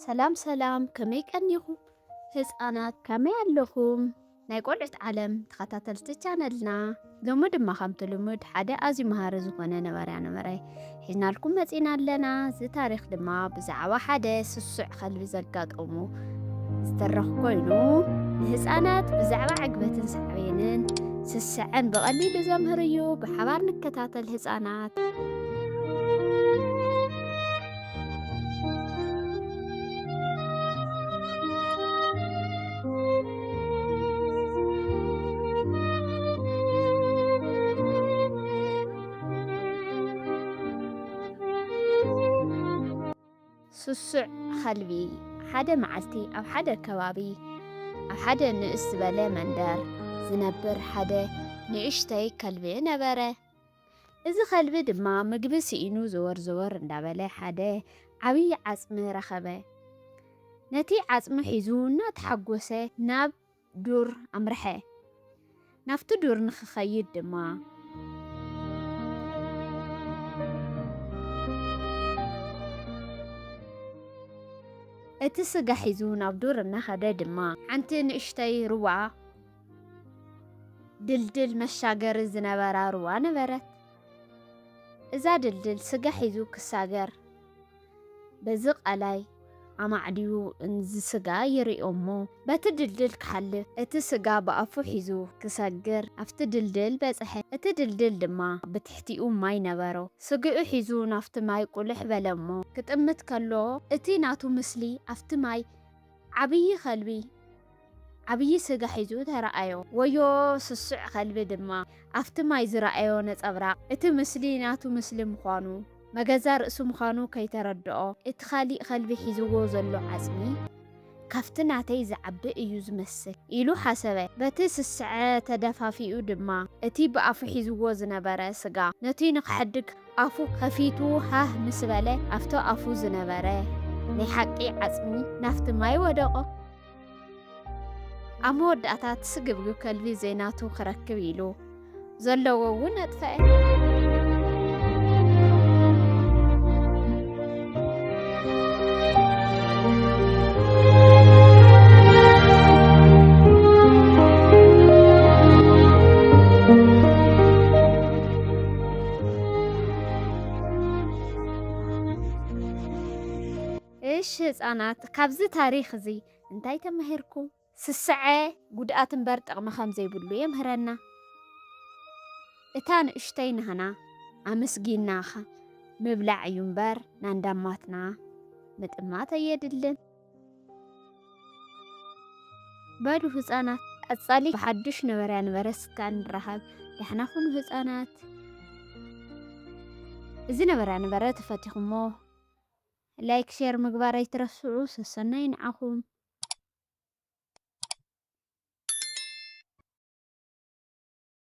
ሰላም ሰላም፣ ከመይ ቀኒኹም ህፃናት? ከመይ ኣለኹም ናይ ቆልዑት ዓለም ተኸታተልቲ ቻነልና? ሎሚ ድማ ከምቲ ልሙድ ሓደ ኣዝዩ መሃሪ ዝኾነ ነበርያ ነበረ ሒዝናልኩም መፂና ኣለና። እዚ ታሪኽ ድማ ብዛዕባ ሓደ ስሱዕ ከልቢ ዘጋጠሙ ዝተረኽ ኮይኑ፣ ንህፃናት ብዛዕባ ዕግበትን ሳዕቤንን ስስዐን ብቐሊሉ ዘምህር እዩ። ብሓባር ንከታተል ህፃናት። ስሱዕ ከልቢ። ሓደ መዓልቲ ኣብ ሓደ ከባቢ፣ ኣብ ሓደ ንእስ ዝበለ መንደር ዝነብር ሓደ ንእሽተይ ከልቢ ነበረ። እዚ ከልቢ ድማ ምግቢ ስኢኑ ዘወር ዘወር እንዳበለ ሓደ ዓብዪ ዓፅሚ ረኸበ። ነቲ ዓፅሚ ሒዙ እናተሓጎሰ ናብ ዱር ኣምርሐ። ናብቲ ዱር ንኽኸይድ ድማ እቲ ስጋ ሒዙ ናብ ዱር እናኸደ ድማ ሓንቲ ንእሽተይ ሩባ ድልድል መሻገሪ ዝነበራ ሩባ ነበረት። እዛ ድልድል ስጋ ሒዙ ክሳገር በዚ ቀላይ ኣማዕድዩ እዚ ስጋ ይሪኦ እሞ በቲ ድልድል ክሓልፍ እቲ ስጋ ብኣፉ ሒዙ ክሰግር ኣብቲ ድልድል በጽሐ። እቲ ድልድል ድማ ብትሕቲኡ ማይ ነበሮ። ስግኡ ሒዙ ናብቲ ማይ ቁልሕ በለ እሞ ክጥምት ከሎ እቲ ናቱ ምስሊ ኣብቲ ማይ ዓብዪ ከልቢ ዓብዪ ስጋ ሒዙ ተረኣዮ። ወዮ ስሱዕ ከልቢ ድማ ኣብቲ ማይ ዝረኣዮ ነጸብራቕ እቲ ምስሊ ናቱ ምስሊ ምዃኑ፣ መገዛ ርእሱ ምዃኑ ከይተረድኦ፣ እቲ ካሊእ ከልቢ ሒዝዎ ዘሎ ዓጽሚ ካብቲ ናተይ ዝዓቢ እዩ ዝመስል ኢሉ ሓሰበ። በቲ ስስዐ ተደፋፊኡ ድማ እቲ ብኣፉ ሒዝዎ ዝነበረ ስጋ ነቲ ንኽሕድግ ኣፉ ከፊቱ ሃህ ምስ በለ ኣብቲ ኣፉ ዝነበረ ናይ ሓቂ ዓጽሚ ናብቲ ማይ ወደቖ። ኣብ መወዳእታ እቲ ስግብግብ ከልቢ ዘይናቱ ክረክብ ኢሉ ዘለዎ እውን ኣጥፈአ። እሺ ህፃናት፣ ካብዚ ታሪኽ እዚ እንታይ ተማሂርኩም? ስስዐ ጉድኣት እምበር ጥቕሚ ከም ዘይብሉ የምህረና። እታ ንእሽተይ ናህና ኣመስጊንና ምብላዕ እዩ እምበር ናንዳማትና ምጥማት ኣየድልን። በሉ ህፃናት፣ ቀፃሊ ብሓዱሽ ነበርያ ነበረ እስካ ንራኸብ። ደሕና ኩኑ ህፃናት። እዚ ነበርያ ነበረ ተፈቲኹሞ ላይክ ሼር ምግባር ኣይትረስዑ። ሰሰናይ ንዓኹም።